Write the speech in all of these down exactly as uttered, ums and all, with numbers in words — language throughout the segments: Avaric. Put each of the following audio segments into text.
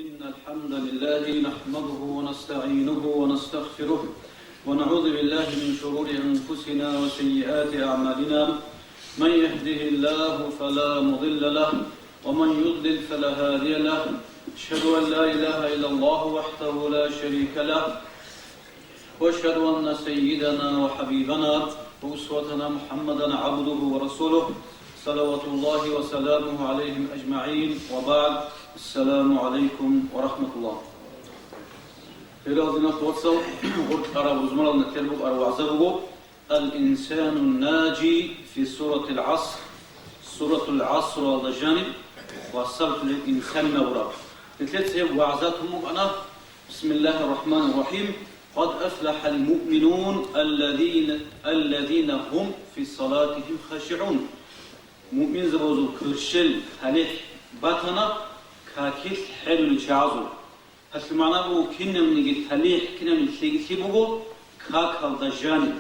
إن الحمد لله نحمده ونستعينه ونستغفره، ونعوذ بالله من شرور أنفسنا وسيئات أعمالنا. من يهده الله فلا مضل له، ومن يضلل فلا هادي له. أشهد أن لا إله إلا الله وحده لا شريك له، وأشهد أن سيدنا وحبيبنا وأسوتنا محمدا عبده ورسوله، صلوات الله وسلامه عليهم أجمعين، وبعد، السلام عليكم ورحمة الله. Хириял диналъул вацал, гъоркьараб рузманалда тер букӀараб вагӀза буго, الإنسان الناجي في سورة العصر, Суратул ГӀасралда жаниб ва сабтулел инсан абураб. Нилъеца гьеб вагӀза тун букӀана, بسم الله الرحمن الرحيم. قد أفلح المؤمنون الذين، الذين هم في صلاتهم خاشعون. Муъминзабазул кверщел талихӀ батана, какилъ хӀелулел чагӀазул. Гьелъул магӀна буго, кинабниги талихӀ, кинабниги лъикӀлъи буго какалда жаниб.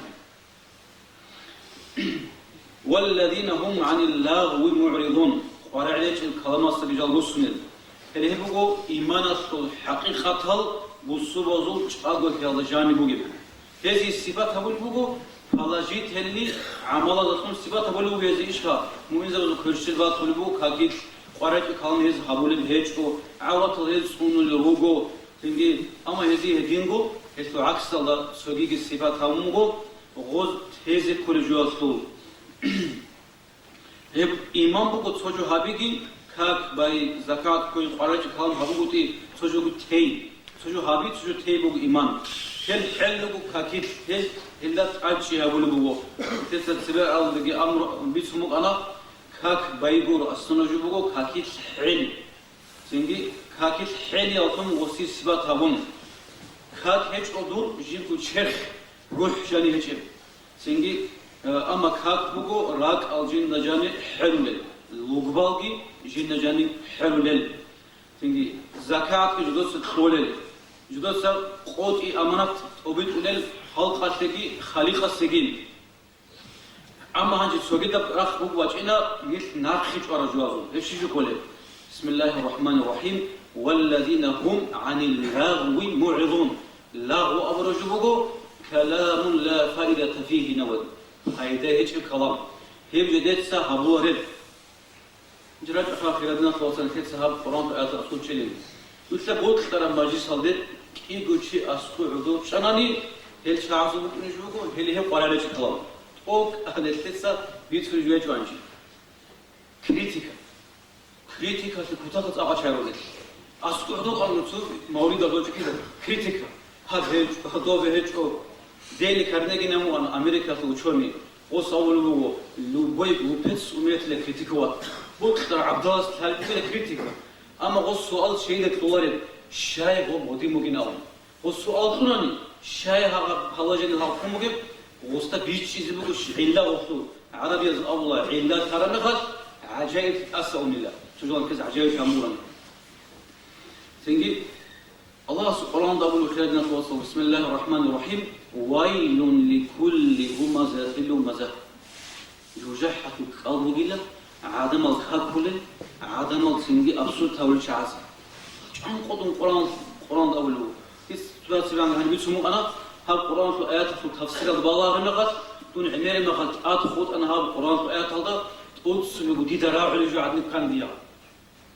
والذين هم عن اللغو معرضون, къваригӀел гьечӀел каламасдаги жал руссунел. Гьеле гьеб буго иманалъул хӀакъикъатал бусурбабазул чӀаголъиялда жаниб бугеб. Гьезие сипат гьабулеб буго, положительный гӀамалазулъун сипат гьабулеб буго гьезие. Ишха, муъминзабазул кверщел батулеб буго, какилъ къваригӀел калам гьез гьабулеб гьечӀо, гӀавратал гьез цӀунулел руго. Цинги, амма гьезие гьединго, гьелъул гӀаксалда цогиги сипат гьабун буго, гъоз тезе кколеб жоялъул. Гьеб иман буго цо жо гьабиги, как бай, закат ккой, къваригӀел калам гьабугутӀи, цо жого тей. Цо жо гьаби, цо жо тей буго иман. Гьел хӀел руго какилъ, гьез гьелда тӀадчӀи гьабулеб буго. Гьесда цебе алдаги амру бицун букӀана, как бай гуро, основной жо буго какилъ хӀел. Цинги какилъ хӀелиялъун гъосие сипат гьабун. Как гьечӀо дур жибго черх, рухӀ жани гьечӀеб. Цинги, э, амма как буго ракӀал жинда жани хӀерулел, лугбалги жинда жани хӀерулел. Цинги, закатги жидеца кьолел, жидеца къотӀи аманат тӀобитӀулел халкъалъеги халикъасеги. Амма гьанже цогидаб рахъ буго бачӀина нилъ нахъе чӀвараб жоязул. Гьеб щиб жо кколеб? بسم الله الرحمن الرحيم. والذين هم عن اللغو معرضون. Лагъу абураб жо буго, كلام لا فائدة فيه, пайда гьечӀеб калам. Гьеб жо дица гьабулареб. РачӀаха, хириял диналъул вацал, нилъеца гьаб Къуръан аятал аскӀов чӀилин. Нилъер бокьараб мажлисалде кӀиго чи аскӀов гӀодов чӀанани, гьел чагӀазул букӀунеб жо буго, гьеле гьеб къваригӀел гьечӀеб калам. ТӀокӀ нилъеца бицунеб жо гьечӀо гьанже. Критика. Критикалъе кутакалда цӀакъ чӀарулел. АскӀов гӀодов къануцо мавлидалъул чӀикӀида критика. Гьаб гьечӀо, гьадуб гьечӀо. Дейл Карнеги абуна, Америкалъул учёный, гъос абулеб буго, любой глупец умеет ли критиковать. Бокьарав гӀабдалас лъалеб бугила критика. Амма гъос суал щайда кьолареб, щай гъоб гъодин бугин абун. Гъос суал кьунани, щай гьаб положение гьаб ккун бугеб, гъосда бичӀчӀизе буго щ-, гӀилла гъолъул. ГӀарабияз абула, гӀилла лъараб мехалъ, гӀажаиблъи тӀаса унила. Цо жо гьанкез гӀажаиблъи гьамурани. Цинги, Аллагьас Къуръанда абула, хириял диналъул вацал, بسم الله الرحمن الرحيم. ويل لكل همزة لمزة. ЖужахӀалъул кӀал бугила гӀадамал какулел, гӀадамал цинги абсурд гьавулел чагӀаз. ЧӀанкъудун Къуръан, Къуръанда абулеб буго. Гьес цо-, цо-, гьаниб бицун букӀана, гьаб Къуръаналъул аяталъул тафсиралда балагьараб мехалъ, дун гӀемераб мехалъ тӀад хутӀана гьаб Къуръаналъул аяталда, тӀоцебего дида рагӀулеб жо гӀадин кканила.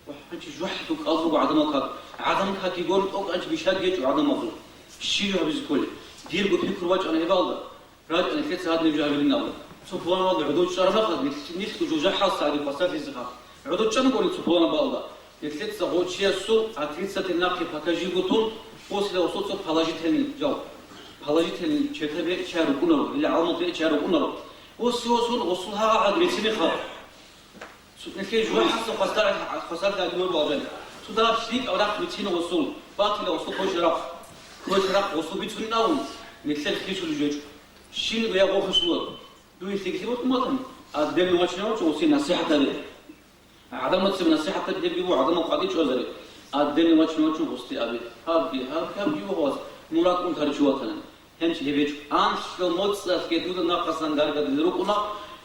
Ва гьанчи жужахӀалъул кӀал буго гӀадамал как. ГӀадамал как йигорун тӀокӀанчи бищаги гьечӀо гӀадамазул. Щиб гьабизе кколеб? Дирго пикру бачӀана гьебалда. РачӀа нилъеца гьадинаб жо гьабилин абун. Цо пуланаб гӀодов чӀараб мехалъ, нилъ-, нилъго жужахӀалъа гьадин хвасарлъизе хъа. ГӀодов чӀанагури цо пуланаб бакӀалда. Нилъеца гъов чиясул отрицательный нахъе покажи гутун, после осоцо положительный жал. Положительный чертаби чай рукӀунаро, или гӀаламат чай рукӀунаро. Оси осун, осул гьагъа гьагъ рецини хъа. Цо-, нилъее жужахӀалъа хвасар-, хвасарлъи гьабизе балагьани. Цо дагьаб лъикӀаб рахъ бицина гъосул, батила гъосул квешаб рахъ. Квешаб рахъ гъосул бицунин абун, нилъер хисулеб жо гьечӀо. Щибниги я гъо хисулеб. Дуе лъикӀлъи букӀун батани, отдельно вачине вачӀо гъосие насихӀат гьабе. ГӀадамацеб насихӀат гьабиги буго, гӀадамал къватӀив чӀвазаре. Отдельно вачине вачӀо гъосие абе. Гьабги, гьабги, гьабги, вагьас, мун ракӀ унтаричи ватани. Гьанчи гьеб гьечӀо. Анлъго моцӀалъ гьедуда нахъасан гаргадулел рукӀуна,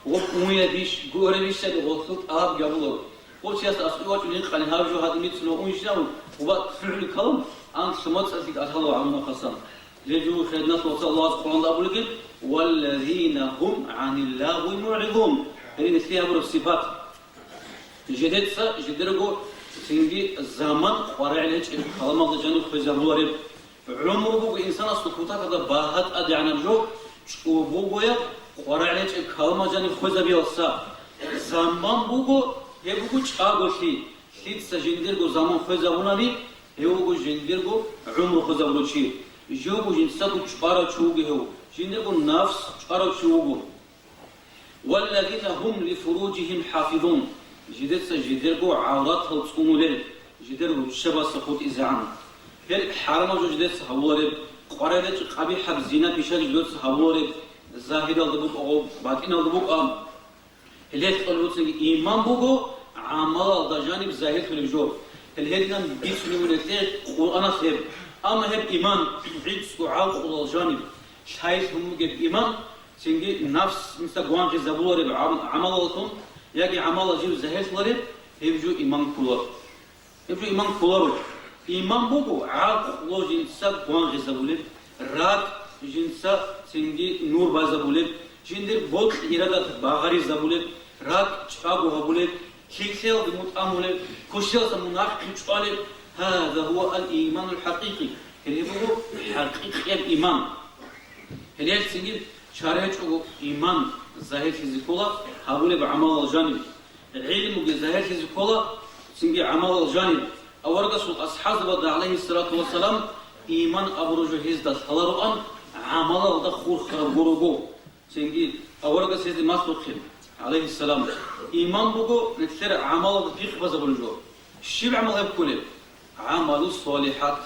гъоб унебищ, гуребищали гъолъул тӀалаб гьабуларо. Гъосияс асуе вачӀун гьикъани гьаб жо гьадин бицунев унжинав, уба цӀугӀли калун, анлъго мацӀалъи кӀалъала гӀалмухъасан. Гьеб жо хириял диналъул вацал Аллагьас Къуръанда абулебги: «Валлазина гьум гӀанил лагъви мугӀридун». Гьеб нилъее гьабураб сипат. Жидеца жидерго цинги заман къваригӀел гьечӀеб каламалда жаниб хвезабулареб. ГӀумру буго инсанасул кутакалда багьа тӀадегӀанаб жо, чӀобогояб къваригӀел гьечӀеб каламал жаниб хвезабиялса. Заман буго, гьеб буго чӀаголъи. Лъица жиндирго заман хвезабунани, гьев вуго жиндирго гӀумру хвезабулев чи. Живго жинцаго чӀварав чи вуго гьев, жиндирго нафс чӀварав чи вуго. «Валлазина гьум лифуружигьим хӀафизун», жидеца жидерго гӀавратал цӀунулел, жидер руччабаздаса хутӀизегӀан. Гьел хӀарамал жо жидеца гьабулареб, къваригӀел гьечӀеб къабихӀаб зина-пишаги жидеца гьабулареб, загьиралда букӀа, батӀиналда букӀа. Гьелъул буцинги иман буго гӀамалалда жаниб загьирлъулеб жо. Гьел гьединан бицунеб буго гьелъие Къуръаналъ гьеб. Амма гьеб иман гӀицӀго гӀакълуялда жаниб лъай лъун бугеб иман, цинги нафс жинца гвангъизабулареб гӀам-, гӀамалаллъун яги гӀамалал жив загьирлъулареб, гьеб жо иман ккола. Гьеб жо иман кколаро. Иман буго гӀакълу жинца гвангъизабулеб, ракӀ жинца цинги нур базабулеб, жиндир бокьи-ирадат багъаризабулеб, ракӀ чӀаго гьабулеб, лъикӀлъиялде мутӀигӀлъулеб, квешлъиялдаса мун нахъе чӀвалеб. Гьаза гьува ал-иманул хӀакъикъи. Гьеб буго хӀакъикъияб иман. Гьелъ цинги чара гьечӀого иман загьирлъизе ккола гьабулеб гӀамалал жаниб. ГӀилмуги загьирлъизе ккола цинги гӀамалал жаниб. Аварагасул асхӀабзабазда, гӀалайгьиссалату вассалам, иман абураб жо гьезда лъалароан гӀамалалда хурхараб гурого. Цинги аварагас гьезде малъухъе, гӀалайгьиссалам: «Иман буго нилъер гӀамалалда пихъ базабулеб жо». Щиб гӀамал гьеб кколеб? «ГӀамалу солихӀат»,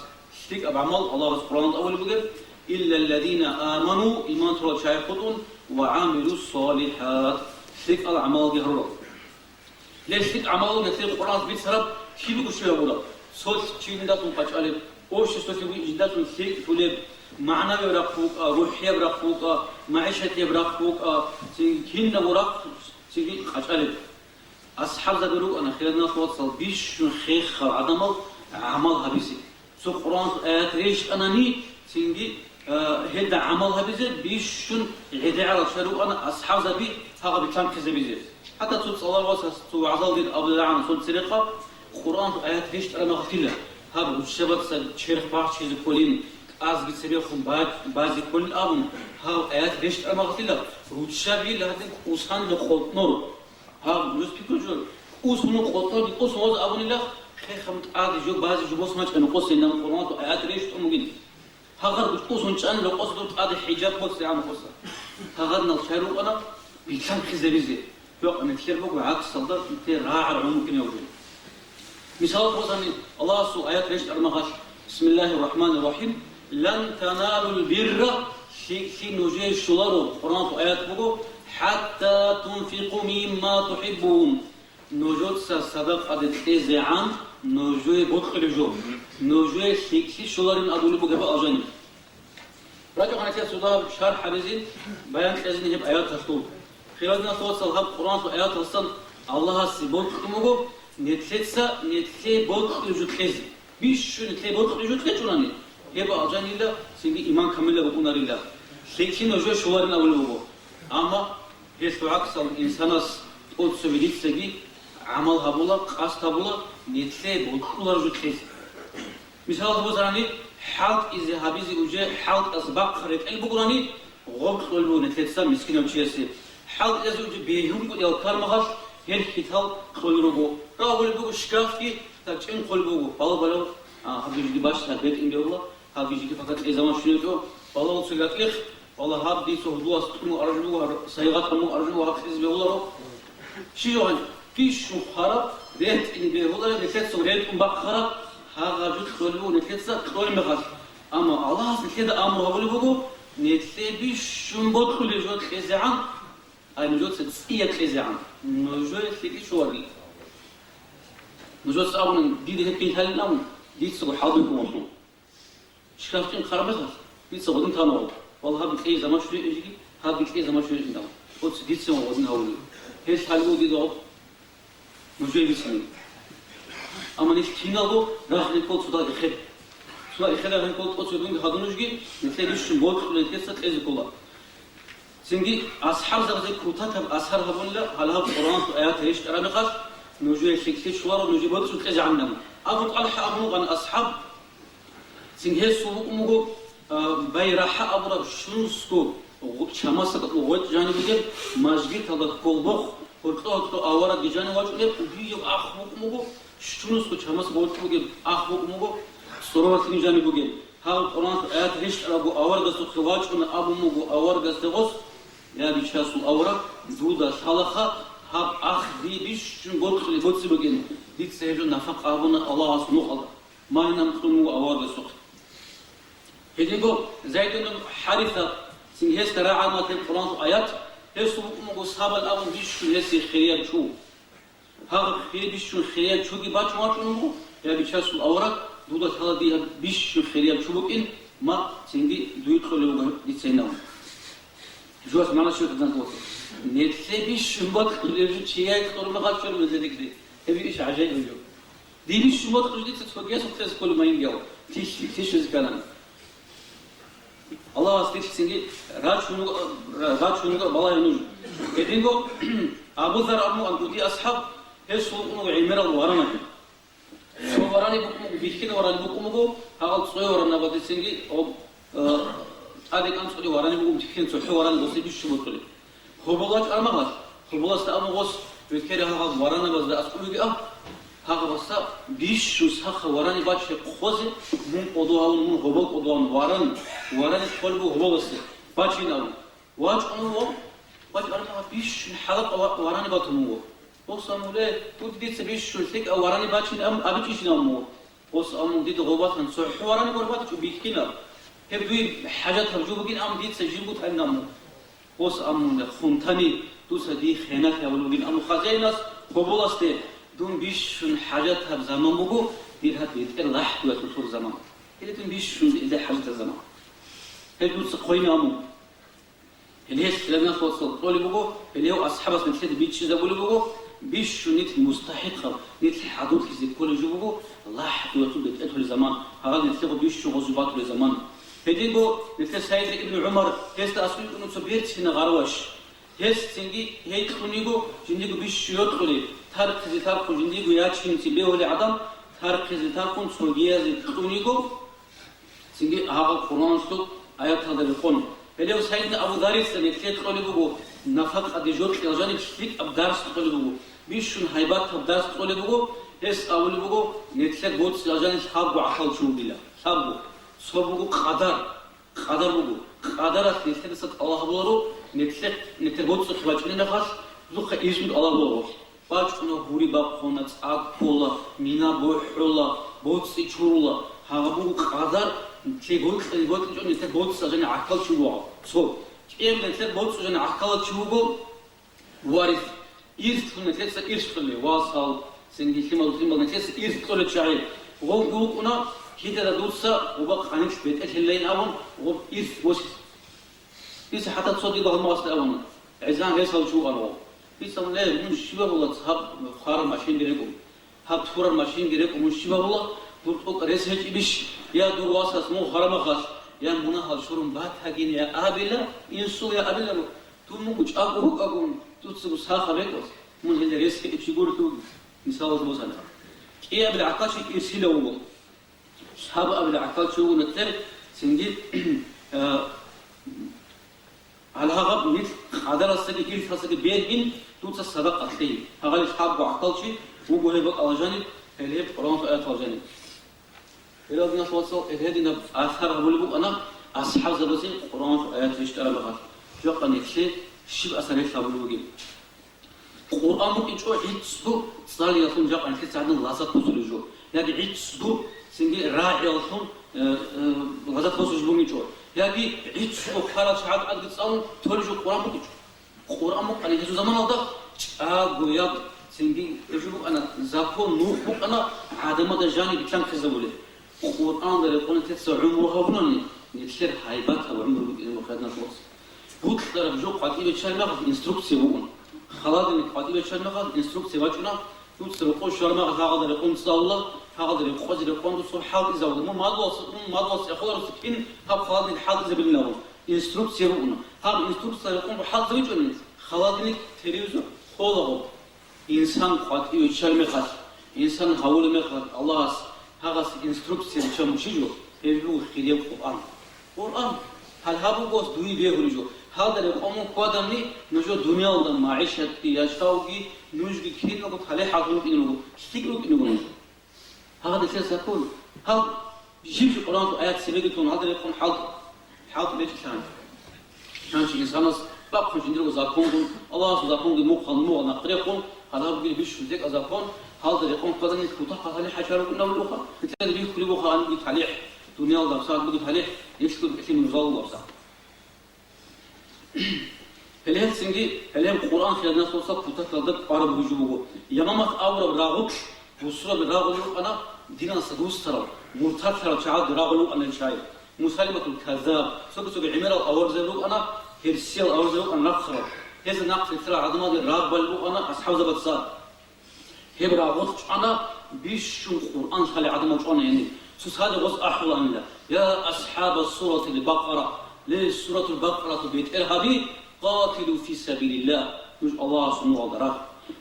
лъикӀаб гӀамал. Аллагьас Къуръаналда абулеб бугеб: «Иллаллазина аману», иман лъурал чагӀи хутӀун, «ва гӀамилу солихӀат», лъикӀал гӀамалги гьарурал. Гьел лъикӀ гӀамалал гьелъие Къуръаналъ бицараб кин буго щиб гьабураб? Цо чи жиндалъун къачӀалеб, обществалъе жиндалъун лъикӀлъулеб, магӀнави рахъ букӀа, рухӀияб рахъ букӀа, магӀишатияб рахъ букӀа, цинги кинабго рахъ цинги къачӀалеб. АсхӀабзаби рукӀана, хириял диналъул вацал, бищун хехал гӀадамал гӀамал гьабизе. Цо Къуръаналъул аят рещтӀанани, цинги, а, гьелда гӀамал гьабизе бищун гӀедегӀанал чагӀи рукӀана асхӀабзаби гьагъаб битлъанхъизабизе. ХӀатта цо цӀаларав васас цо вагӀзалги абулеб гӀадин, цо церехъаб Къуръаналъул аят рещтӀараб мехалъила, гьаб руччабаздаса черх бахчизе кколин, кӀазги цебехун ба-, базе кколин абун, гьаб аят рещтӀараб мехалъила, руччаби гьадин кӀусанила къотӀнор. Гьаб, нуж пикру жо, кӀус мун къотӀноги кӀус ваз абунила, хехаб тӀаде жо базе жо босун бачӀана къосинан Къуръаналъул аят рещтӀун бугин. Гьагъар кӀусун чӀанила къос дур тӀаде хӀижаб боцегӀан къоса. Гьагъадинал чагӀи рукӀана битлъанхъизабизе. Гьокъ, нилъер буго гӀаксалда, нилъер рагӀар гӀумру кинаб жо. Мисал босани, Аллагьасул аят рещтӀараб мехалъ: «Бисмиллагьир рахӀманир рахӀим. Лан таналул бирра», лъикӀлъи нужее щоларо, Къуръаналъул аят буго, «хӀатта тунфикъу мимма тухӀиббун». Нужеца садакъаде кьезегӀан нужее бокьулеб жо, нужее лъикӀлъи щоларин абулеб бугеб алжани. РачӀухъан гьесие цо дагьаб шархӀ гьабизе, баян кьезин гьеб аяталъул. Хириял диналъул вацал, гьаб Къуръаналъул аяталъасан Аллагьасе бокьун буго нилъеца нилъее бокьулеб жо кьезе. Бищун нилъее бокьулеб жо кьечӀунани, гьеб алжанила, цинги иман камилаб букӀунарила. ЛъикӀлъи нужее щоларин абулеб буго. Амма гьелъул гӀаксалда инсанас тӀоцебе дицаги гӀамал гьабула, къасд гьабула нилъее бокьулареб жо кьезе. Мисалалъе босани, хӀалтӀизе гьабизе уже хӀалтӀас бахъ ретӀел бугони, гъоб кьолеб буго нилъеца мискинав чиясе. ХӀалтӀизе уже бегьунгутӀиялъ кармагъалъ гьел хьитал кьолел руго. Рагьулеб буго шкафги, так чӀен кколеб буго. Балав-балав, а, гьаб жиги бащ, гьаб бетӀин бегьула, гьаб жиги пакат кьей заман щвечӀо. Балав цо гьатӀихъ, валлагь, гьаб дица гьудулас тӀун аржу буго, гьар сайгъат гьамун аржу буго, гьаб кьезе бегьуларо. Щиб жо гьаниб? Бищун хараб, ретӀине бегьулареб, нилъеца ретӀун бахъараб, гьагъаб жо кьолеб буго нилъеца кьолеб мехалъ. Амма Аллагьас нилъеда амру гьабулеб буго, нилъее бищун бокьулеб жо кьезегӀан, ай нужеца цӀияб кьезегӀан, нужее лъикӀлъи щоларила. Нужеца абуни, дида гьеб кин лъалин абун, дицаго хӀалбихьун вуго. Шкаф чӀин хъараб мехалъ, дица гъодин тана гъоб. Валлагь, гьаб кьей заман щвечӀин жиги, гьаб кьей заман щвечӀин дагьаб. Оци дица гъодин гьавулев. Гьел лъалев дида гъоб. нужее бицине. Амма нилъ киналго рагъ рекӀол цода эхе. Цода эхе рагъ рекӀол тӀоцебе дунги гьадун нужги, нилъее бищун бокьулел ккеса кьезе ккола. Цинги асхӀабзабазе кутакаб асар гьабунила гьалаб Къуръаналъул аят рещтӀараб мехалъ, нужее лъикӀлъи щоларо, нужее бокьун кьезе гӀаннаб. Абу ТӀалхӀа абун вукӀана асхӀаб, цин гьесул вукӀун вуго, а, БайрахӀа абураб щунусго гъу-, чамасда гъветӀ жаниб бугеб, мажгиталда кколбохъ, гьоркьо-гьоркьо аварагги жанив вачӀунеб, убияб ах вукӀун вуго, щунусго чамасда гъветӀ бугеб ах вукӀун вуго, цӀороралъин жаниб бугеб. Гьав Къуръаналъул аят рещтӀарабго аварагасухъе вачӀуна абун буго аварагасде гъос: «Я, бичасул авараг, дуда лъалаха, гьаб ах дие бищун бокьулеб боци бугин, дица гьеб жо нафакъа гьабуна Аллагьасул нухалда». Магьинаб кьун вуго аварагасухъе. Гьединго Зайд ибн ХӀариса, цин гьесда рагӀана гьеб Къуръаналъул аят, гьесул вукӀун вуго Сабал абун бищун гьесие хирияб чу. Гьаб хири бищун хирияб чуги бачӀун вачӀун вуго, я бичасул авараг, дуда лъала дие гьаб бищун хирияб чу букӀин, ма цинги дуе кьолев вуго дица гьенав. Жугьас магӀна щиб гьанже вуго? Нилъее бищун бокьулев жо чияе кьураб мехалъ чӀун мезеликди. Гьеб иш гӀажаиб жо. Дие бищун бокьулев дица цогиясухъе кьезе кколеб магьингияв. Тилъ-, тилъизе ккана. Аллагьас дица цинги рачун руго, рачун руго балагье нуж. Гьединго Абу Зар абун вукӀана кӀудияв асхӀаб, гьесул вукӀун вуго гӀемерал варанаби. Цо варани букӀун буго, бихьина варани букӀун буго, гьагъал цӀоя варанабаде цинги, об, э, тӀаде кӀанцӀулев варани буго, бихьина цохӀо варани гъосе бищун бокьулеб. Гьоболлъ чӀармагъас, гьоболлъасда абун гъос, векера гьагъаб варанабазда аскӀовеги аб, гьагъабасда бищун саха варани баче хъозе, мун кӀодо гьавун, мун гьобол кӀодо гьавун, варани, варани кколеб буго гьоболлъасде, бачейин абун. ВачӀун вуго, вачӀармагъас бищун хӀалакъа ва-, варани батун вуго. Гъос абун буго, дуде дица бищун лъикӀав варани бачейин аб-, абичӀищин абун буго. Гъос абун буго, дида гъоб батани цохӀо варани гуро батичӀо бихьинаб. Гьеб дуе хӀажатаб жо бугин абун дица жибго тайин абун буго. Гъос абун буго, хунтани дуца дие хиянат гьабулеб бугин абун хазяинас, гьоболлъасде, дун бищун хӀажатаб заман буго, дир гьаб бетӀер лахӀдуялъул лъур заман. Гьеле дун бищун илда хӀажатаб заман. Гьеб дуца хъвейин абун буго. Гьеле гьелъ хириял диналъул вацал кьолеб буго, гьеле гьев асхӀабас нилъеда бичӀчӀизабулеб буго, бищун нилъ мустахӀикъаб, нилъ хӀадурлъизе кколеб жо буго, лахӀдуялъул бетӀерлъулеб заман, гьагъал нилъего бищун гъозу батулеб заман. Гьединго нилъер Сайидна Ибн ГӀумар, гьесда аскӀове йикӀун цо берцина гъарваш. Гьес цинги гьей кьун йиго жиндиего бищун йокьулеб, тархъизе тархъун жиндиего ячинцин бегьулев гӀадамал, тархъизе тархъун цогиязе кьун йиго, цинги гьагъаб Къуръаналъул аяталда рекъон. Гьелев Сайидна Абу Зарица нилъее кьолеб буго, нафакъаде жо кьел жаниб лъикӀаб дарс кьолеб буго, бищун гьайбатаб дарс кьолеб буго, гьес абулеб буго, нилъер боцӀи жаниб лъабго гӀахьал чи вугила, лъабго. Цо буго къадар, къадар буго. Къадаралъ нилъедаса тӀалаб гьабуларо, нилъер, нилъер боцӀухъе бачӀунеб мехалъ, духъа изну тӀалаб гьабуларо. БачӀуна, гьури бахъуна, цӀа ккола, мина бухӀула, боцӀи чурула. Гьагъаб буго къадар, лъе гъоркье-гъоркьечӀо нилъер боцӀи жаниб гӀахьал чи вуго. Цо. КӀияб нилъер боцӀи жаниб гӀахьалал чи вуго варис. Ирслъун нилъеца ирс кьолеб, васал, цинги лъимал-лъимал нилъеца ирс кьолел чагӀи. Гъов вукӀуна, кидаго дуца гъоба къанилъ бетӀерлъилин абун, гъоб ирс босизе. Дица хӀатта цо дида гьалмагъасда абуна, гӀезегӀан ресал чи вукӀана гъов. Дица абуна: «Ле, мун щиб гьабула, гьаб хвараб машинги рекӀун, гьаб тураб машинги рекӀун, мун щиб гьабула, дур тӀокӀ рес гьечӀебищ? Я дур васас мун хварамахалъ, я мунагьал чурун батагин, я абила, инсул я абила, дун муго чӀаго вукӀагун, дуцаго сахаб рекӀвас, мун гьелда рес гьечӀеб чи гурелъул», мисалалъе босана. КӀиабилеб гӀахьалчи ирсилав вуго. Сабабилеб гӀахьалчи вуго нилъер, цинги, э, гьале гьагъаб нилъ къадарасдаги ирсалдасаги бергин дуца садакъа лъей. Гьагъалил лъабго гӀахьалчи вуго гьеб бакӀалда жаниб, гьеле гьеб Къуръаналъул аяталда жаниб. Гьеле, диналъул вацал, гьединаб асар гьабулеб букӀана асхӀабзабазе Къуръаналъул аят рещтӀараб мехалъ. Жакъа нилъее щиб асар гьелъ гьабулеб бугеб? Къуръан букӀинчӀо гӀицӀго цӀалиялъун жакъа нилъеца гьадин лаззат босулеб жо, яги гӀицӀго цинги рагӀиялъун, э, э, лаззат босулеб жо бугинчӀо, яги гӀицӀго кварал шагьадат тӀадги цӀалун толеб жо Къуръан букӀинчӀо. Къуръан букӀана гьезул заманалда чӀагояб, цинги гьеб жо букӀана закон, нух букӀана гӀадамазда жаниб битлъанхъизабулеб. Къуръаналда рекъон нилъеца гӀумру гьабунани, нилъер гьайбатаб гӀумру букӀине бухъе, диналъул вацал. БутӀараб жо къватӀибе чӀараб мехалъ инструкция букӀун. Холодильник къватӀибе чӀараб мехалъ инструкция бачӀуна, Дуца рекъон щвараб мехалъ гьагъалда рекъон цӀалула, гьагъалда рекъозе рекъон дуца хӀалтӀизабула. Мун мадугьалса, мун мадугьалса эхоларуса кин гьаб халатнил хӀалтӀизабилин абун. Инструкция букӀуна. Гьаб инструкция рекъон хӀалтӀизабичӀони, холодильник, телевизор, холагъо. Инсан къватӀиве чӀараб мехалъ, инсан гьавулеб мехалъ, Аллагьас гьагъасе инструкция риччан бучӀичӀо, гьеб буго хирияв Къуръан. Къуръан, гьал гьаб буго дуе бегьулеб жо. Гьалда рекъон мун хьвадани, нужер дуниялда магӀишатги, яшавги, нужги киналго талихӀаллъун рукӀине руго, лъикӀ рукӀине руго нуж. Гьагъа нилъер закон. Гьал жиб-жиб Къуръаналъул аят цебеги тун, гьалда рекъон хӀалтӀ-, хӀалтӀи речӀчӀилъан. Гьанже инсанас бахъун жиндирго законгун, Аллагьасул законги мухъал мугъал нахърехун, гьалабги бищун тӀекӀал закон, гьалда рекъон хьвадани кутакалъ талихӀ гьачарукӀунав рукъа, нилъеда бихьулеб буго гьанибги талихӀ, дуниялда абсагӀат буго талихӀ, нилъго бекӀлъи мурзал буго абсагӀат. Гьеле гьелцинги, гьеле гьеб Къуръан хирадиналъувал кутакалда кӀвараб гьужу буго. Ямамат авараб рагъулъ бусурбаби рагъулел рукӀана, диналдаса русарал, муртадлъарал чагӀазги рагъулел рукӀана гьел чагӀи. Мусайлиматул Каззаб, цоги-цоги гӀемерал аварагзаби рукӀана, гьерсиял аварагзаби рукӀана нахърал. Гьезда нахъ рилълъарал гӀадамазда рагъ балеб букӀана асхӀабзабаца. Гьеб рагъулъ чӀвана бищун Къуръан лъалел гӀадамал чӀвана гьениб. Цоцазда гъоз ахӀулаанила: «Я асхӀаба суратил Бакъара, ле, суратул Бакъаралъул бетӀергьаби, къатилу фи сабилиллагь, нуж Аллагьасул нугӀалда рагъ».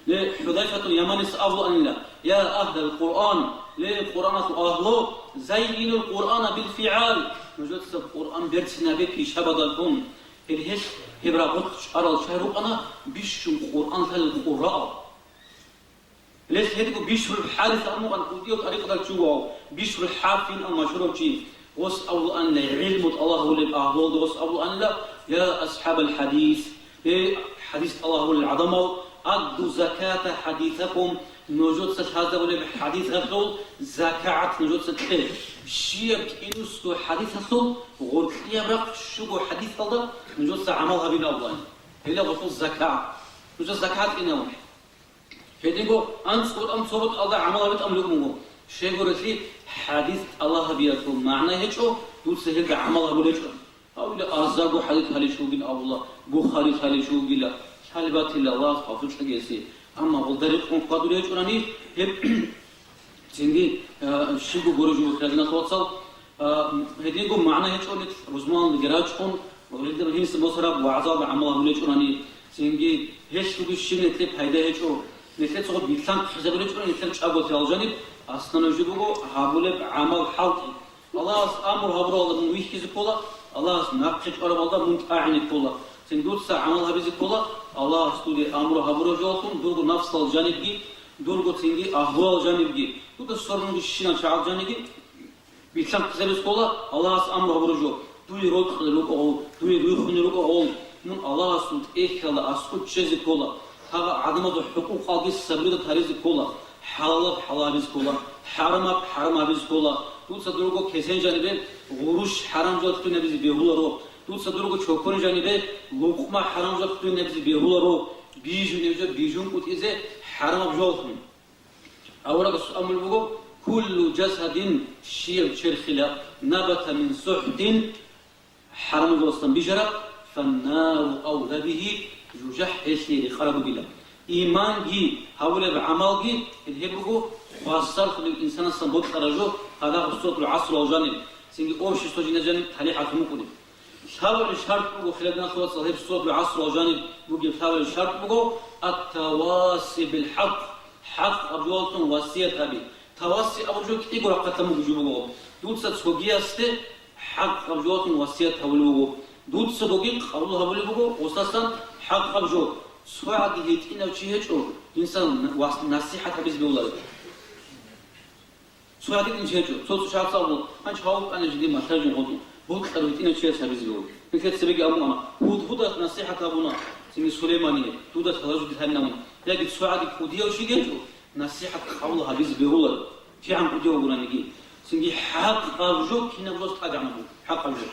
Ле, ХӀузайфатул Яманис абулаанила: «Я агьлал Къуръан, ле, Къуръаналъул агьлу, заййинул Къуръана бил фигӀал, нужеца Къуръан берцинабе пишабаздалъун». Гьел гьелъ гьеб рагъулъ чӀварал чагӀи рукӀана бищун Къуръан лъалел къурраал. Гьелъ гьединго Бишрул ХӀарис абун вукӀана кӀудияв тӀарикъаталъ чи вугев, Бишрул ХӀафи абун машгьурав чи. Гъос абулаанила, гӀилму тӀалаб гьабулел агьлуялда гъос абулаанила: «Я асхӀабал хӀадис, гьей, хӀадис тӀалаб гьабулел гӀадамал, адду заката хӀадисикум, нужеца лъазабулеб хӀадисалъул закагӀат нужеца кье. Щибаб кӀинусго хӀадисалъул гъоркьияб рахъ щуго хӀадисалда нужеца гӀамал гьабила», – абулаан. Гьеле гъосул закагӀат. Нужеца закагӀат кьенаро. Гьединго анцӀго тӀам цо бутӀалда гӀамал гьабитӀун буго. Щайгурелъул хӀадис тӀалаб гьабиялъул магӀна гьечӀо, дуца гьелда гӀамал гьабулеб гьечӀо. Гьавила азарго хӀадис лъалеб чи вугин абула, Бухари лъалеб чи вугила, лъалеб батила Аллагьас гъасул чӀегеси. Амма гъолда рекъон хьвадулеб гьечӀонани, гьеб цинги, а, щибго гуреб жо хирадиналъул вацал, а, гьединго магӀна гьечӀони рузманалдаги рачӀун, гьелда гьениса босараб вагӀзалда гӀамал гьабулеб гьечӀонани, цинги гьелъулги щиб нилъее пайда гьечӀо. Нилъеца гъоб билълъанхъизабулеб гьечӀо, нилъер чӀаголъиялъул жаниб, аслан нужее буго гьабулеб гӀамал хӀалтӀи. Аллагьас амру гьабуралда мун вихьизе ккола, Аллагьас нахъе чӀварабалда мун тӀагӀине ккола. Цин дуца гӀамал гьабизе ккола, Аллагьас дуе амру гьабураб жоялъун дурго нафсалъул жанибги, дурго цинги агьлуялъул жанибги, дуда сверун ругел щинал чагӀазул жанибги билълъанхъизабизе ккола Аллагьас амру гьабураб жо. Дуе рокьулел рукӀа гъов, дуе рихунел рукӀа гъов, мун Аллагьасул тӀехьалда аскӀов чӀезе ккола. Гьагъа гӀадамазул хӀукъукъалги сабруялда таризе ккола, хӀалалаб хӀалал гьабизе ккола, хӀарамаб хӀарам гьабизе ккола. Дуца дурго кесен жанибе гъурущ хӀарам жоялъ дуйин гьабизе бегьуларо, дуца дурго чокор жанибе лукъма хӀарам жоялъ дуйин гьабизе бегьуларо, бижунеб жо бижун кӀутӀизе хӀарамаб жоялъун. Аварагас абулеб буго: «Куллу жасадин», щияб черхила, «набата мин сухӀтин», хӀарамаб жоялдасан бижараб, «фаннару авла бигьи», жужахӀ гьелъие рекъараб бугила. Иманги гьабулеб гӀамалги гьеб буго хвасарлъулеб инсанасдасан бокьараб жо, гьадаб суратул ГӀасралъул жаниб, цинги общество жинда жаниб талихӀалъун букӀунеб. Лъабабилеб шартӀ буго, хирадиналъул вацал, гьеб суратул ГӀасралъул жаниб бугеб лъабабилеб шартӀ буго: «Ат-таваси бил хӀакъ», хӀакъаб жоялъун васият гьаби. Тавасси абураб жо кӀиго рахъалъан бугеб жо буго. Дуца цогиясде хӀакъаб жоялъун васият гьабулеб буго. Дуцаго къабул гьабулеб буго гъосдасан хӀакъаб жо. ЦогӀаги гьитӀинав чи гьечӀо, инсан вас-, насихӀат гьабизе бегьуларев. ЦогӀаги гьитӀинав чи гьечӀо. Цо-цо чагӀаца абула: «Гьанже гьав вукӀана жиндир малъа-жо гъотӀун». Бокьарав гьитӀинав чияс гьабизе бегьула. Нилъер цебеги абуна, гьудгьудас насихӀат гьабуна, цинги Сулеймание, дуда лъала жо дилъанин абун. Яги цогӀаги кӀудияв чи гьечӀо, насихӀат къабул гьабизе бегьуларев, кигӀан кӀудияв вугониги. Цинги хӀакъаб жо кинаб жоялъ тӀадегӀанаб буго, хӀакъаб жо.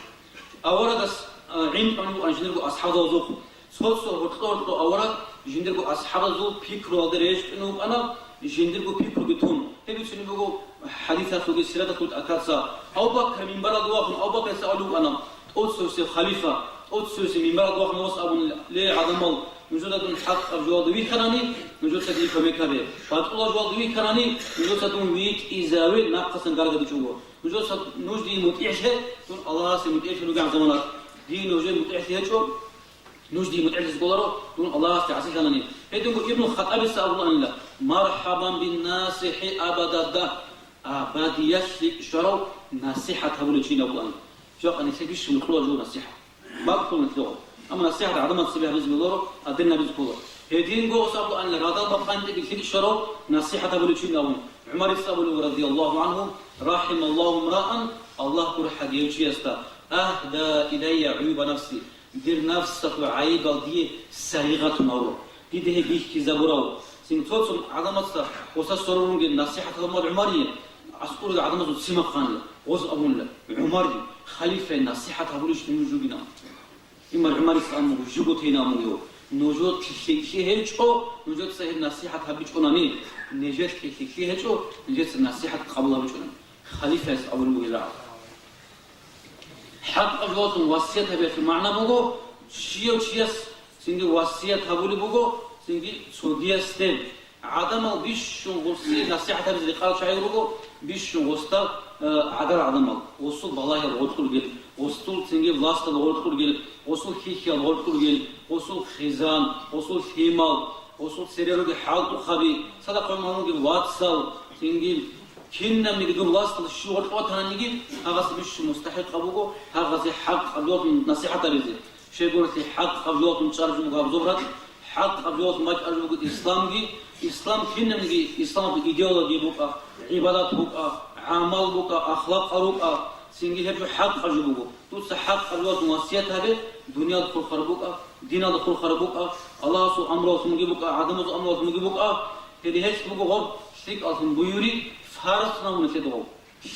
Аварагас, а, гӀин тӀамун вукӀана жиндирго асхӀабзабазухъ. Цо-цо гьоркьо-гьоркьо авараг жиндирго асхӀабазул пикруялде рещтӀун вукӀана, жиндирго пикруги тун. Гьеб бицунеб буго хӀадисалъулги сираталъулги тӀахьазда. Абу-Бакр минбаралде вахун, Абу-Бакрица абулеб букӀана, тӀоцевесев халифа, тӀоцевесев минбаралде вахун гъос абун: «Ле, гӀадамал, Нужеда дун хӀакъаб жоялда вихьарани, нужеца дие кумек гьабе. БатӀулаб жоялда вихьарани, нужеца дун витӀизаве, нахъасан гаргадичӀого. Нужеца, нуж дие мутӀигӀлъе, дун Аллагьасе мутӀигӀлъун ругел замана. Дие нужее мутӀигӀлъи гьечӀо, нуж дие мутӀигӀлъизе кколаро, дун Аллагьасде гӀасилъанани. Гьединго Ибнул Хаттабица абулаанила: «Мархабан бин насихӀи абададда». Абадиялъ лъикӀ щварав насихӀат гьабулев чи абулаан. Жакъа нилъее бищун кьола жо насихӀат. Баккун лъугьа. Амма насихӀат гӀадамаз цебе гьабизе бегьуларо, гьадин гьабизе ккола. Гьединго ос абулаанила, радал бакъанитӀеги лъикӀ щварав насихӀат гьабулев чи абун. ГӀумарица абулев, радияллагьу гӀангьу: «Рахималлагьу мраан», Аллагь гурхӀа гьев чиясда, «агьда илайя гӀуюба нафси», дир нафсалъул гӀайибал дие сайигъатун гьавурав, дида гьеб бихьизабурав, цин цо-цо гӀадамаца гъоса сорун ругел насихӀат гьабумал ГӀумарие, аскӀурал гӀадамазул цимахъанила, гъоз абунила: «ГӀумарги, халифай насихӀат гьабулищ нуж ругинал?» Имар ГӀумарица абун буго, жуго тейна абун буго: «Нужетлъи лъикӀлъи гьечӀо, нужеца гьеб насихӀат гьабичӀонани, нижетлъи лъикӀлъи гьечӀо, нижеца насихӀат къабул гьабичӀонани». Халифаялъ абулеб бугеб рагӀи. ХӀакъаб жоялъун васият гьабиялъул магӀна буго, щияв чияс цинги васият гьабулеб буго, цинги цогиясде. ГӀадамал бищун гъуси насихӀат гьабизе рекъарал чагӀи руго, бищун гъосда, э, гӀадар гӀадамал, гъосул балагьиял гъоркьулгел, гъосул цинги властал гъоркьулгел, гъосул хьихьиял гъоркьулгел, гъосул хизан, гъосул лъимал, гъосул цере ругел хӀалтӀухъаби, цадахъ гӀумруги вацал, цинги кинабниги дур власталда щив гъоркь ватаниги, гьагъас бищун мустахӀикъаб буго гьагъазе хӀакъаб жоялъун насихӀат гьабизе. Щайгурелъул хӀакъаб жоялъун чӀараб жо буго гьаб зобрат, хӀакъаб жоялъун бачӀараб жо буго исламги, исламги кинабниги исламалъул идеология букӀа, гӀибадат букӀа, гӀамал букӀа, ахлакъал рукӀа, цинги гьеб жо хӀакъаб жо буго. Дуца хӀакъаб жоялъун васият гьабе, дуниялда хурхараб букӀа, диналда хурхараб букӀа, Аллагьасул амруялъунги букӀа, гӀадамазул амруялъунги букӀа, гьеле гьелъ буго гъоб лъикӀаллъун буюри фарз намуна лъеда гъоб.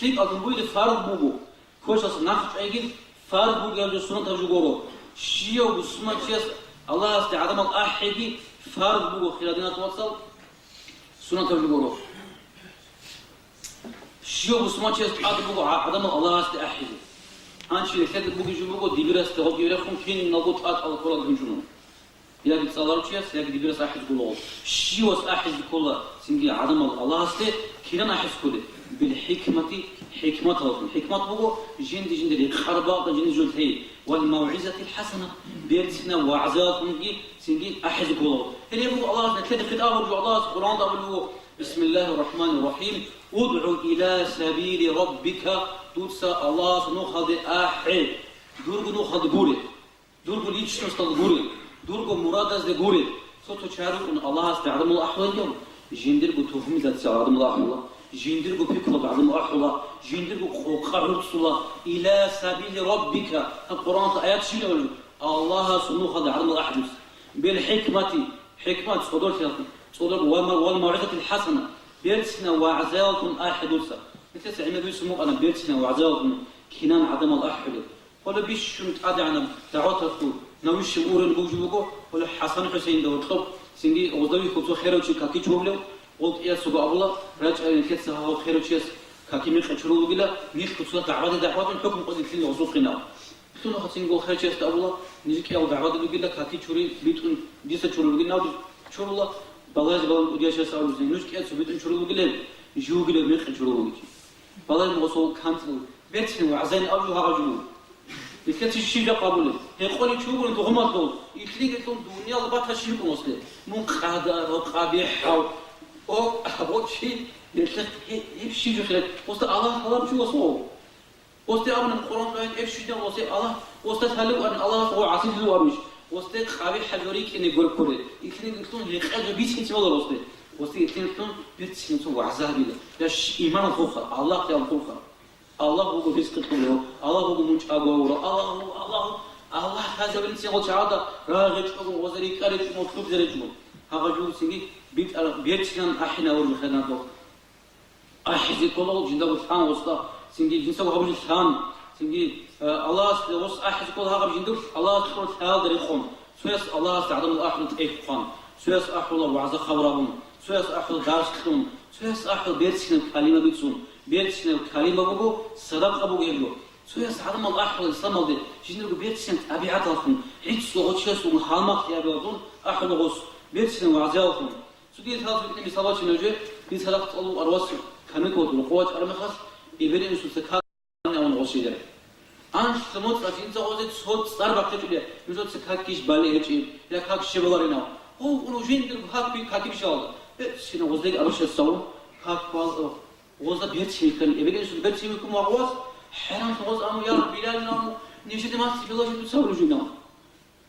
ЛъикӀаллъун буюри фарз буго. Квешалъ нахъ чӀвайги фарз бугеб жо сунатаб жо гуро. Щияв бусурманчияс Аллагьасде гӀадамал ахӀиги фарз буго, хирал диналъул вацал, сунатаб жо гуро. Щияв бусурманчияс тӀад буго гӀа-, гӀадамал Аллагьасде ахӀизе. Гьанчи лъеда бугеб жо буго, дибирасде гъобги рехун, киналго тӀатӀал ккола гьунжуна. Яги цӀаларав чияс, яги дибирас ахӀизе ккола. Щивас ахӀизе ккола цинги гӀадамал Аллагьасде, кинан ахӀизе кколеб? Бил хӀикмати, хӀикматалдун. ХӀикмат буго, жинди-жинди рекъараб бакӀалда жинди жо лъей. Вал мавгӀизатил хӀасана, берцинаб вагӀзаялдунги цинги ахӀизе ккола. Гьеле буго Аллагьас нилъеда хитӀаб гьабураб жо, Аллагьас Къуръаналда абулеб буго: «Бисмиллагьир рахӀманир рахӀим. УдгӀу иля сабили раббика», дуца Аллагьасул нухалде ахӀе, дурго нухалде гуре. Дурго личносталда гуре, дурго мурадазде гуре. Цо-цо чагӀи рукӀун Аллагьасде гӀадамал ахӀулел, жиндирго тухумилдаса гӀадамал ахӀула, жиндирго пикруялда гӀадамал ахӀула, жиндирго къокъа гӀурцула, иля сабили раббика, гьаб Къуръаналда аят щиб абулеб? Аллагьасул нухалде гӀадамал ахӀулеб. Бил хӀикмати, хӀикмат цӀодорлъи, цӀодор ва ма-, вал мавгӀизатил хӀасана, берцинаб вагӀзаялдун ахӀе дуца. Нилъеца гӀемер бицун букӀана берцинаб вагӀзаялдун кинан гӀадамал ахӀулеб. Гьола бищун тӀадегӀанаб дагӀваталъул навищал урен бугеб жо буго, гьола ХӀасан ХӀусейнда гьоркьоб, цинги гъозда вихьул цо херав чи каки чурулев, гъол кӀиясего абула, рачӀайин нилъеца гьав херав чияс каки мекъи чурулев вугила, нилъго цо дагӀваде дагӀвадун хӀукму къозе лъила гъосухъинав. Лъугьа-, цинги гъол херав чиясда абула, ниж кӀияв дагӀваде бугила, каки чури битӀун дица чурулев вугин, нав чурула, балагьизе балагьун кӀудияв чияс абулеб, нуж кӀияцо битӀун чурулев вугилеб, жив вугилев мекъи чурулев вугев чи. Балагьун гъосул канлъи, берцин вагӀзайин абу гьагъа жугьу. Нилъеца щиб жо къабулеб? Гьекъолев чи вугони тухумалъул, илъиги лъун дуниял баташ щиб гъослъе? Мун къадар, о, къабихӀав, о, або чи, нилъеца гьеб щиб жо хират? Гъосда Аллагь гьалаб чи гъосул. Гъосде абуна Къуръан къоян, гьеб щиб жо гъосе Аллагь, гъосда лъалев ан Аллагьас гъо гӀасилъулев абуш. Гъосде къабихӀаб жо рикӀкӀине гуреб кколе. Илъиги лъун гьекъел жо бицин цевала гъосде. Гъосде илъиги лъун берцин цо вагӀза гьабила. Я щ-, иман хурха, Аллагь хиял хурха. Аллагь вуго ризкъи кьулев, Аллагь вуго мун чӀаго гьавурав, Аллагь вуго, Аллагь вуго, Аллагь лъазабилин цин гъол чагӀазда рагъ гьечӀого, гъоза рикӀкӀар гьечӀого, лъубзар гьечӀого. Гьагъа жугьуцинги битӀараб берцинан ахӀинавур жо хенадо. АхӀизе ккола жиндаго лъан гъосда, цинги жинцаго гьабулеб лъан, цинги, э, Аллагьас гъос ахӀизе ккола гьагъаб жиндир Аллагьас кьураб лъаялда рекъон. Цояс Аллагьасде гӀадамал ахӀула тӀехь хъван, цояс ахӀула вагӀза хабар гьабун, цояс ахӀула дарс кьун, цояс ахӀула берцинаб калима бицун. Берцинаб калима буго, садакъа буго гьеб жо. Цояс гӀадамал ахӀула исламалде жиндирго берцинаб тӀабигӀаталъун, гӀицӀго гъочиясул гьалмагълъи абиялдун ахӀула гъос, берцинаб вагӀзиялъун. Цоги лъалалъ букӀине мисал бачина нужее, дица рахъ цӀалул арвас каникулалда рокъов вачӀараб мехалъ, эбел-инсуца как абун гъос жидер. Анлъго моцӀалъ жинца гъозе цо цӀар бахъичӀулеб, нужеца какищ бале гьечӀеб, я как щиб баларинав. Гъов ун жиндирго как би-, какиб щалда. Берцинаб гъоздеги абурщас цавун, как бал-, Гъозда берцин вихьана, эбел-инсуда берцин вихьун вагъуз, хӀеран гъоз аму, я Билал, аму, нижеде мас цӀибилажи дуца вуружина.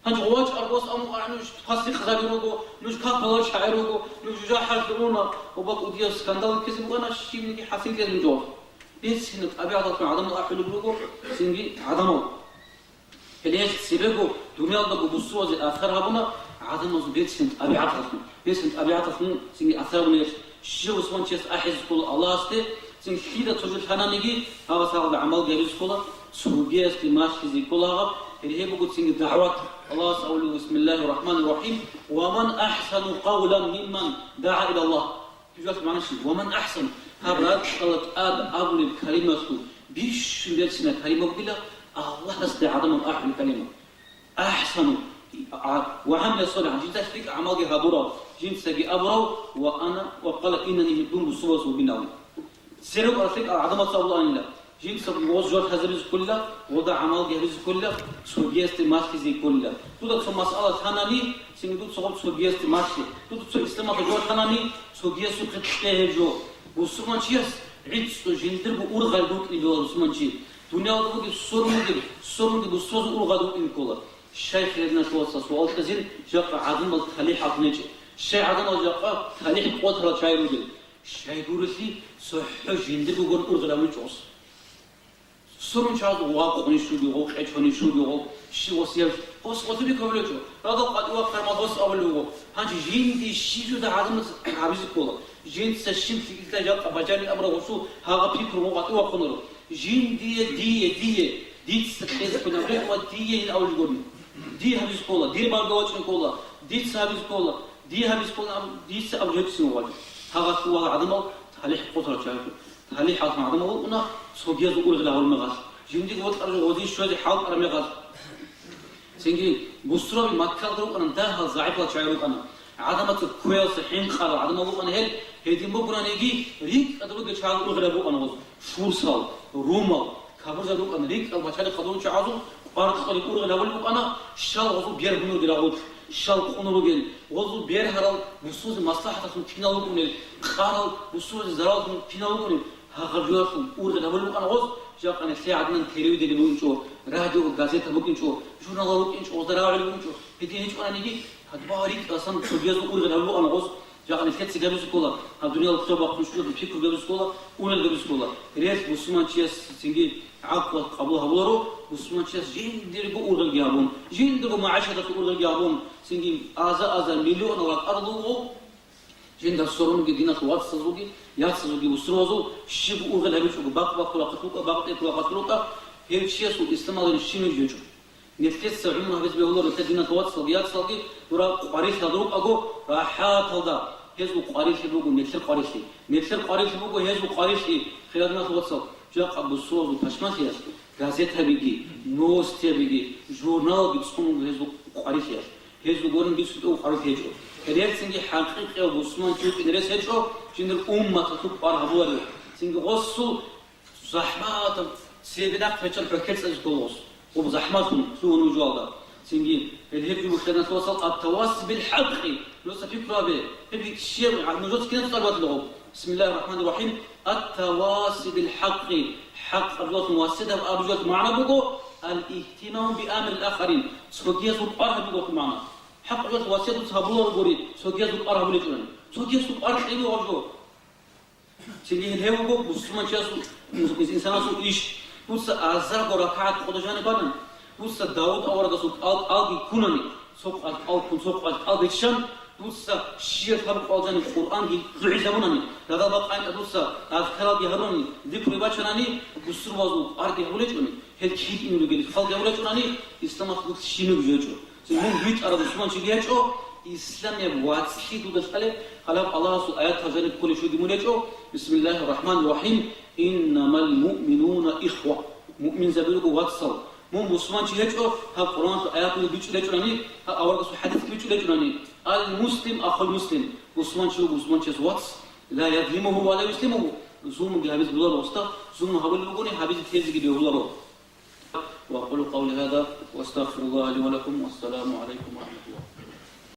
Гьанже гъовач аргъос аму, а, нуж пасихъзаби руго, нуж капалар шагӀи руго, нуж жужахӀалъуруна, ва бакӀ удияв скандал ккезе бугана, щибниги хӀасил ккезе жо. Берцинаб тӀабигӀаталъун гӀадамал ахӀулеб руго, цинги гӀадамал. Гьеле гьелъ цебего дуниялдаго бусуразе асар гьабуна, гӀадамазул берцин тӀабигӀаталъун, берцин тӀабигӀаталъун цинги асар гьабуна гьелъ. Щив бусурманчияс ахӀизе ккола Аллагьасде, цин лъида цо жо лъананиги, гьаб асаралда гӀамалги гьабизе ккола, цогиясде малъизе ккола гьаб, гьеле гьеб буго цинги дагӀват. Аллагьас абулеб: «Бисмиллагьир рахӀманир рахӀим, ва ман ахӀсану къавлан мимман дагӀа илаллагь». Жужахъ магӀна щиб? Ва ман ахӀсану, гьаб ракьалда тӀад абулеб калималъул бищун берцинаб калима бугила Аллагьасде гӀадамал ахӀулеб калима. АхӀсану, а, ва гӀамила солихӀан, жинца лъикӀ гӀамалги гьабурав, жинцаги абурав, ва ана, ва къала иннани, дун бусурбабаз вугин абун. Церекъ лъикӀал гӀадамаца абулаанила. Жинцаго гъоз жо лъазабизе кколила, гъода гӀамалги гьабизе кколила, цогиясде малъизе кколила. Дуда цо масъала лъанани, цинги дуца гъоб цогиясде малъе. Дуда цо исламалда жо лъанани, цогиясухъе кье гьеб жо. Бусурманчияс гӀицӀго жиндирго ургъел рукӀине дола бусурманчи. Дуниялда бугеб сорун бугеб, сорун бугеб бусурбазул ургъел рукӀине ккола. Щай, хириял диналъул вацал, суал кьезин, жакъа гӀадамал талихӀ гьабун гьечӀеб? Щай гӀадамал жакъа талихӀ къотарал чагӀи ругел? Щай гурелъул, цохӀо жиндирго гурун ургъел гьабичӀо гъос. Сорун чагӀаз гъов къунищ вугев, гъов къечонищ вугев, гъов щив васиявщ-, гъос гъосие бихьулев гьечӀо. Радал къватӀивахъараб мехалъ абулеб буго: гьанже жинди щиб жо гӀадамаз гьабизе ккола? Жинца щиб лъикӀлъи жакъа бажарин абураб гъосул гьагъа пикру гъов къватӀивахъунаро. Жиндие, дие, дие, дица кьезе кколеб ва дие ин абулеб гурони. Дие гьабизе ккола, дир балга вачӀине ккола, дица гьабизе ккола, дие гьабизе ккола аб-, дица абулеб гьечӀин вачӀа. Гьагъалъула гӀадамал талихӀ къотарал чагӀи. ТалихӀалъун гӀадамал вукӀуна, цогиязул ургъел гьабулеб мехалъ. Жиндиго вокьарав гъозие щвезе хӀалтӀараб мехалъ. Цинги бусурбаби Маккалда рукӀана, дагьал загӀипал чагӀи рукӀана. ГӀадамаца кквеялъе хӀинкъарал гӀадамал рукӀана гьел, гьедин бугонаниги, рикӀкӀад ругел чагӀазул ургъел гьабулеб букӀана гъоз. Фурсал, румал, капурзаб рукӀана, рикӀкӀал пачалихъ гьабулел чагӀазул къваркъали ургъел гьабулеб букӀана, щал гъозул бер гьунурги рагъулъ, щал къунун ругел, гъозул бергьарал бусузе маслахӀаталъун кинал рукӀунел, къарал бусузе зараллъун кинал рукӀунел, гьагъаб жоялъул ургъел гьабулеб букӀана гъоз, жакъа нилъее гӀадинан телевидение букӀинчӀо, радио, газета букӀинчӀо, журналал рукӀинчӀо, гъозда рагӀулеб букӀинчӀо, гьедин гьечӀонаниги, гьадбагьа рикӀкӀасан цогиязул ургъел гьабулеб букӀана гъоз, жакъа нилъеца гьабизе ккола, гьаб дуниялалъул бахъун щуго пикру гьабизе ккола, унел гьабизе ккола. Релъ бусурманчияс цинги гӀакълу къабул гьабуларо, бусурманчияс жиндирго ургъелги гьабун, жиндирго магӀишаталъул ургъелги гьабун, цинги аза-азар миллионал ракӀарал руго, Жинда сорунги диналъул вацазулги, яцазулги бусурбабазул щиб ургъел гьабичӀого, бакъ баккулахъалъ рукӀа, бакъ тӀекӀулахъалъ рукӀа, гьев чиясул исламалин щиб жо гьечӀо. Нилъеца гӀумру гьабизе бегьуларо нилъер диналъул вацалги яцалги, дура къварилъалда рукӀаго рахӀаталда, гьезул къварилъи буго нилъер къварилъи. Нилъер къварилъи буго гьезул къварилъи, хириял диналъул вацал, жакъа бусурбабазул пашманлъиялъ, газетабиги, новостиябиги, журналалги цӀунун гьезул къварилъиялъ. Гьезул гурин бицун тӀуб къварилъи гьечӀо. Гьелъ цинги хӀакъикъияв бусурманчи вукӀине рес гьечӀо, жиндир умматалъул кӀвар гьабуларев. Цинги гъосул захӀматаб цебе нахъ гьечӀеб хӀухьел цӀазе ккола гъос. Гъоб захӀматун лъугьун вугевалда. Цинги гьел гьеб жо бухӀана, Расулаллагьас, «Ат-таваси бил-хӀакъи», нужеца пикру гьабе. Гьеб щиб, нужеца кинаб цӀар батила гъоб? Бисмиллагьир рахӀманир рахӀим. Ат-таваси бил-хӀакъи, хӀакъаб жоялъун васият гьаб абу жоялъ магӀна буго, ал-ихтимаму би амрил ахарин, цогиязул кӀвар гьабугоялъул магӀна. ХӀакъаб жоялъ васият дуца гьабуларо гури, цогиязул кӀвар гьабулечӀони. Цогиязул кӀвар кьеги гьаб жо. Цинги гьеб буго бусурманчиясул, инсанасул иш. Дуца азарго ракагӀат къода жаниб бана. Дуца Давуд аварагасул кӀал-, кӀалги ккунани, цо къвалъ кӀал ккун, цо къвалъ кӀал биччан, дуца щиб гьаб кӀвал жаниб Къуръанги лъугӀизабунани, радал бакъанила дуца азкаралги гьарунани, зикруги бачанани, бусурбабазул кӀварги гьабулечӀони, гьел кид ин ругел халги гьабулечӀонани, исламалъ дуца щиб жо гьечӀо. Цин мун витӀарав бусурманчиги гьечӀо, исламияб вацлъи дуда лъалеб, гьалаб Аллагьасул аятал жаниб кколеб щуги мун гьечӀо, Бисмиллагьир рахӀманир рахӀим, «Иннамал муъминуна ихва». Муъминзаби руго вацал. Мун бусурманчи гьечӀо, гьаб Къуръаналъул аяталда бичӀчӀулеб гьечӀони, гьаб аварагасул хӀадисалда бичӀчӀулеб гьечӀони. Ал-муслим ахул муслим. Бусурманчи вуго бусурманчияс вац. Ла язлимуху ва ла юслимуху. Зулмуги гьабизе бегьуларо гьесда, зулму гьабулеб бугони, гьабизе тезеги бегьуларо. وأقول قولي هذا وأستغفر الله لي ولكم، والسلام عليكم ورحمة الله.